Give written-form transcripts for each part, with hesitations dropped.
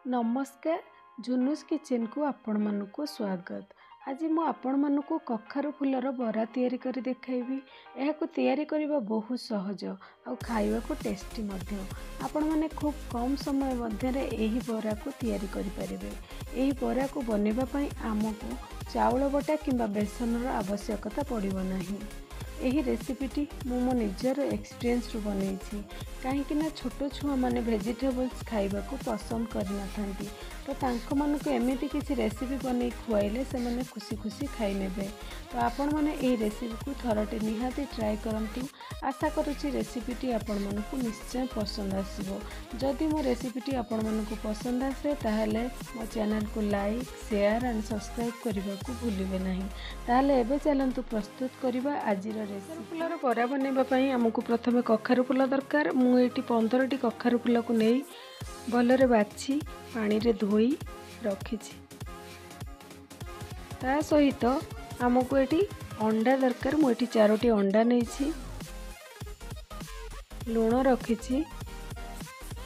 ନମସ୍କାର, ଜୁନୁସ୍ କିଚେନ୍କୁ ଆପଣମାନଙ୍କୁ ସ୍ୱାଗତ। ଆଜି ମୁଁ ଆପଣମାନଙ୍କୁ କଖାରୁ ଫୁଲର ବରା ତିଆରି କରି ଦେଖାଇବି। ଏହାକୁ ତିଆରି କରିବା ବହୁତ ସହଜ ଆଉ ଖାଇବାକୁ ଟେଷ୍ଟି ମଧ୍ୟ। ଆପଣମାନେ ଖୁବ୍ କମ୍ ସମୟ ମଧ୍ୟରେ ଏହି ବରାକୁ ତିଆରି କରିପାରିବେ। ଏହି ବରାକୁ ବନେଇବା ପାଇଁ ଆମକୁ ଚାଉଳ ବଟା କିମ୍ବା ବେସନର ଆବଶ୍ୟକତା ପଡ଼ିବ ନାହିଁ। ଏହି ରେସିପିଟି ମୁଁ ମୋ ନିଜର ଏକ୍ସପିରିଏନ୍ସରୁ ବନେଇଛି, କାହିଁକିନା ଛୋଟ ଛୁଆମାନେ ଭେଜିଟେବଲ୍ସ ଖାଇବାକୁ ପସନ୍ଦ କରିନଥାନ୍ତି। ତ ତାଙ୍କମାନଙ୍କୁ ଏମିତି କିଛି ରେସିପି ବନେଇ ଖୁଆଇଲେ ସେମାନେ ଖୁସି ଖୁସି ଖାଇନେବେ। ତ ଆପଣମାନେ ଏହି ରେସିପିକୁ ଥରଟେ ନିହାତି ଟ୍ରାଏ କରନ୍ତୁ। ଆଶା କରୁଛି ରେସିପିଟି ଆପଣମାନଙ୍କୁ ନିଶ୍ଚୟ ପସନ୍ଦ ଆସିବ। ଯଦି ମୋ ରେସିପିଟି ଆପଣମାନଙ୍କୁ ପସନ୍ଦ ଆସେ, ତାହେଲେ ମୋ ଚ୍ୟାନେଲକୁ ଲାଇକ୍, ସେୟାର ଆଣ୍ଡ ସବସ୍କ୍ରାଇବ୍ କରିବାକୁ ଭୁଲିବେ ନାହିଁ। ତାହେଲେ ଏବେ ଚାଲନ୍ତୁ ପ୍ରସ୍ତୁତ କରିବା ଆଜିର ରେସିପି। ଫୁଲର ବରା ବନେଇବା ପାଇଁ ଆମକୁ ପ୍ରଥମେ କଖାରୁ ଫୁଲ ଦରକାର। ମୁଁ ଏଇଠି 15ଟି କଖାରୁ ଫୁଲକୁ ନେଇ ଭଲରେ ବାଛି ପାଣିରେ ଧୋଇ ରଖିଛି। ତା ସହିତ ଆମକୁ ଏଠି ଅଣ୍ଡା ଦରକାର। ମୁଁ ଏଠି 4ଟି ଅଣ୍ଡା ନେଇଛି, ଲୁଣ ରଖିଛି,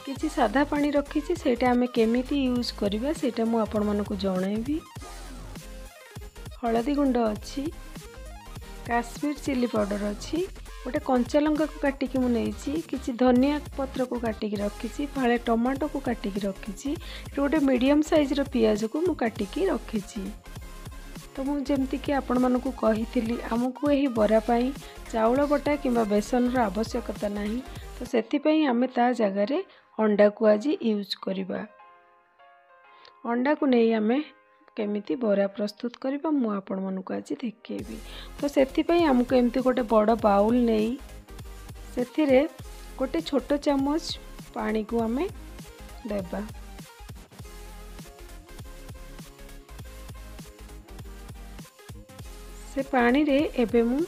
କିଛି ସାଧା ପାଣି ରଖିଛି। ସେଇଟା ଆମେ କେମିତି ୟୁଜ୍ କରିବା ସେଇଟା ମୁଁ ଆପଣମାନଙ୍କୁ ଜଣାଇବି। ହଳଦୀ ଗୁଣ୍ଡ ଅଛି, କାଶ୍ମୀର ଚିଲି ପାଉଡ଼ର ଅଛି, ଗୋଟେ କଞ୍ଚା ଲଙ୍କାକୁ କାଟିକି ମୁଁ ନେଇଛି, କିଛି ଧନିଆ ପତ୍ରକୁ କାଟିକି ରଖିଛି, ଫାଳେ ଟମାଟୋକୁ କାଟିକି ରଖିଛି, ଏଠି ଗୋଟେ ମିଡ଼ିୟମ୍ ସାଇଜ୍ର ପିଆଜକୁ ମୁଁ କାଟିକି ରଖିଛି। ତ ମୁଁ ଯେମିତିକି ଆପଣମାନଙ୍କୁ କହିଥିଲି, ଆମକୁ ଏହି ବରା ପାଇଁ ଚାଉଳ ବଟା କିମ୍ବା ବେସନର ଆବଶ୍ୟକତା ନାହିଁ। ତ ସେଥିପାଇଁ ଆମେ ତା ଜାଗାରେ ଅଣ୍ଡାକୁ ଆଜି ୟୁଜ୍ କରିବା। ଅଣ୍ଡାକୁ ନେଇ ଆମେ କେମିତି ବରା ପ୍ରସ୍ତୁତ କରିବା ମୁଁ ଆପଣମାନଙ୍କୁ ଆଜି ଦେଖେଇବି। ତ ସେଥିପାଇଁ ଆମକୁ ଏମିତି ଗୋଟେ ବଡ଼ ବାଉଲ୍ ନେଇ ସେଥିରେ ଗୋଟେ ଛୋଟ ଚାମଚ ପାଣିକୁ ଆମେ ଦେବା। ସେ ପାଣିରେ ଏବେ ମୁଁ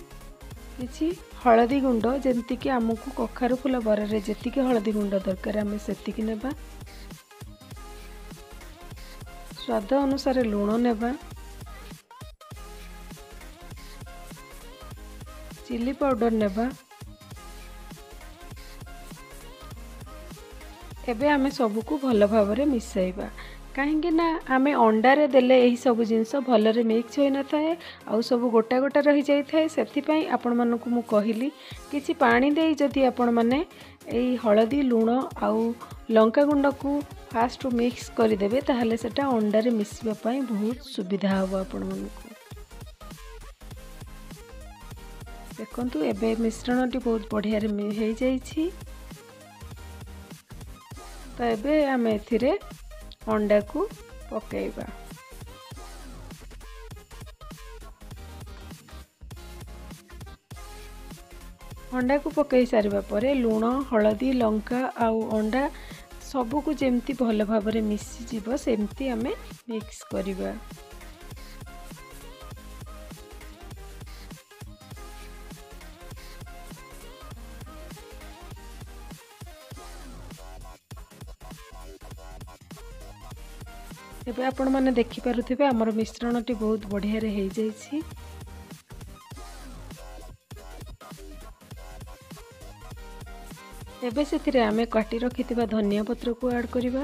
କିଛି ହଳଦୀ ଗୁଣ୍ଡ, ଯେମିତିକି ଆମକୁ କଖାରୁ ଫୁଲ ବରାରେ ଯେତିକି ହଳଦୀ ଗୁଣ୍ଡ ଦରକାର ଆମେ ସେତିକି ନେବା। ସ୍ୱାଦ ଅନୁସାରେ ଲୁଣ ନେବା, ଚିଲି ପାଉଡ଼ର ନେବା। ଏବେ ଆମେ ସବୁକୁ ଭଲ ଭାବରେ ମିଶାଇବା, କାହିଁକି ନା ଆମେ ଅଣ୍ଡାରେ ଦେଲେ ଏହି ସବୁ ଜିନିଷ ଭଲରେ ମିକ୍ସ ହୋଇନଥାଏ ଆଉ ସବୁ ଗୋଟା ଗୋଟା ରହିଯାଇଥାଏ। ସେଥିପାଇଁ ଆପଣମାନଙ୍କୁ ମୁଁ କହିଲି, କିଛି ପାଣି ଦେଇ ଯଦି ଆପଣମାନେ ଏଇ ହଳଦୀ, ଲୁଣ ଆଉ ଲଙ୍କା ଗୁଣ୍ଡକୁ ଫାଷ୍ଟରୁ ମିକ୍ସ କରିଦେବେ, ତାହେଲେ ସେଇଟା ଅଣ୍ଡାରେ ମିଶିବା ପାଇଁ ବହୁତ ସୁବିଧା ହେବ ଆପଣମାନଙ୍କୁ। ଦେଖନ୍ତୁ, ଏବେ ମିଶ୍ରଣଟି ବହୁତ ବଢ଼ିଆରେ ହେଇଯାଇଛି। ତ ଏବେ ଆମେ ଏଥିରେ ଅଣ୍ଡାକୁ ପକାଇବା। ଅଣ୍ଡାକୁ ପକାଇ ସାରିବା ପରେ ଲୁଣ, ହଳଦୀ, ଲଙ୍କା ଆଉ ଅଣ୍ଡା ସବୁକୁ ଯେମିତି ଭଲ ଭାବରେ ମିଶିଯିବ ସେମିତି ଆମେ ମିକ୍ସ କରିବା। ଏବେ ଆପଣମାନେ ଦେଖିପାରୁଥିବେ ଆମର ମିଶ୍ରଣଟି ବହୁତ ବଢ଼ିଆରେ ହେଇଯାଇଛି। ଏବେ ସେଥିରେ ଆମେ କାଟି ରଖିଥିବା ଧନିଆ ପତ୍ରକୁ ଆଡ଼୍ କରିବା,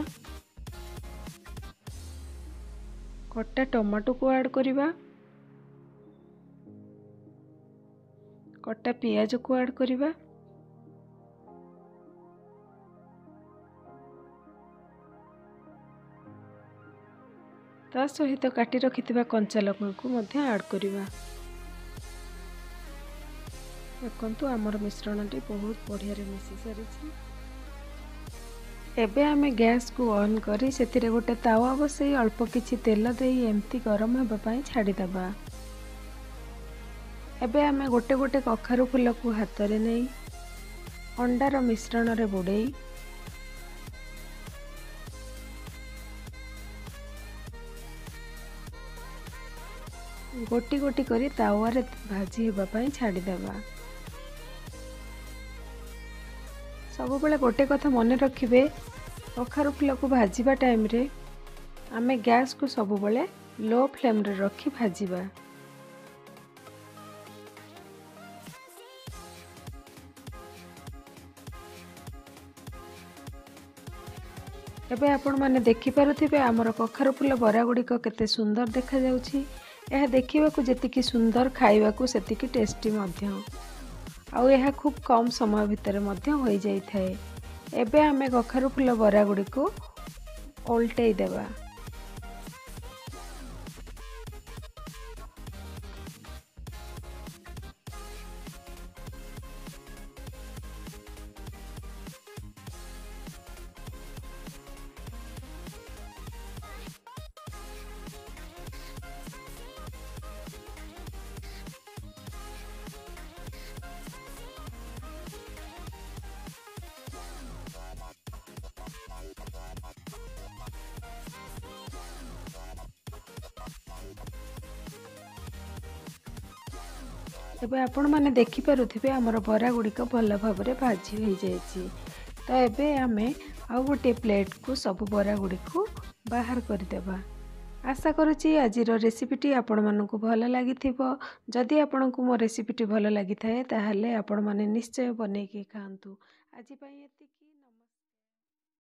କଟା ଟମାଟୋକୁ ଆଡ଼୍ କରିବା, କଟା ପିଆଜକୁ ଆଡ଼୍ କରିବା। ତା ସହିତ କାଟି ରଖିଥିବା କଞ୍ଚା ଲଙ୍କାକୁ ମଧ୍ୟ ଆଡ଼୍ କରିବା। ଦେଖନ୍ତୁ, ଆମର ମିଶ୍ରଣଟି ବହୁତ ବଢ଼ିଆରେ ମିଶି ସାରିଛି। ଏବେ ଆମେ ଗ୍ୟାସ୍କୁ ଅନ୍ କରି ସେଥିରେ ଗୋଟେ ତାୱା ବସେଇ ଅଳ୍ପ କିଛି ତେଲ ଦେଇ ଏମିତି ଗରମ ହେବା ପାଇଁ ଛାଡ଼ିଦେବା। ଏବେ ଆମେ ଗୋଟେ ଗୋଟେ କଖାରୁ ଫୁଲକୁ ହାତରେ ନେଇ ଅଣ୍ଡାର ମିଶ୍ରଣରେ ବୁଡ଼େଇ ଗୋଟି ଗୋଟି କରି ତାୱାରେ ଭାଜି ହେବା ପାଇଁ ଛାଡ଼ିଦେବା। ସବୁବେଳେ ଗୋଟେ କଥା ମନେ ରଖିବେ, କଖାରୁ ଫୁଲକୁ ଭାଜିବା ଟାଇମ୍ରେ ଆମେ ଗ୍ୟାସ୍କୁ ସବୁବେଳେ ଲୋ ଫ୍ଲେମ୍ରେ ରଖି ଭାଜିବା। ଏବେ ଆପଣମାନେ ଦେଖିପାରୁଥିବେ ଆମର କଖାରୁ ଫୁଲ ବରା ଗୁଡ଼ିକ କେତେ ସୁନ୍ଦର ଦେଖାଯାଉଛି। ଏହା ଦେଖିବାକୁ ଯେତିକି ସୁନ୍ଦର, ଖାଇବାକୁ ସେତିକି ଟେଷ୍ଟି ମଧ୍ୟ। ଆଉ ଏହା ଖୁବ୍ କମ୍ ସମୟ ଭିତରେ ମଧ୍ୟ ହୋଇଯାଇଥାଏ। ଏବେ ଆମେ କଖାରୁ ଫୁଲ ବରା ଗୁଡ଼ିକୁ ଓଲଟେଇ ଦେବା। ଏବେ ଆପଣମାନେ ଦେଖିପାରୁଥିବେ ଆମର ବରା ଗୁଡ଼ିକ ଭଲ ଭାବରେ ଭାଜି ହୋଇଯାଇଛି। ତ ଏବେ ଆମେ ଆଉ ଗୋଟିଏ ପ୍ଲେଟ୍କୁ ସବୁ ବରା ଗୁଡ଼ିକୁ ବାହାର କରିଦେବା। ଆଶା କରୁଛି ଆଜିର ରେସିପିଟି ଆପଣମାନଙ୍କୁ ଭଲ ଲାଗିଥିବ। ଯଦି ଆପଣଙ୍କୁ ମୋ ରେସିପିଟି ଭଲ ଲାଗିଥାଏ, ତାହେଲେ ଆପଣମାନେ ନିଶ୍ଚୟ ବନେଇକି ଖାଆନ୍ତୁ। ଆଜି ପାଇଁ ଏତିକି।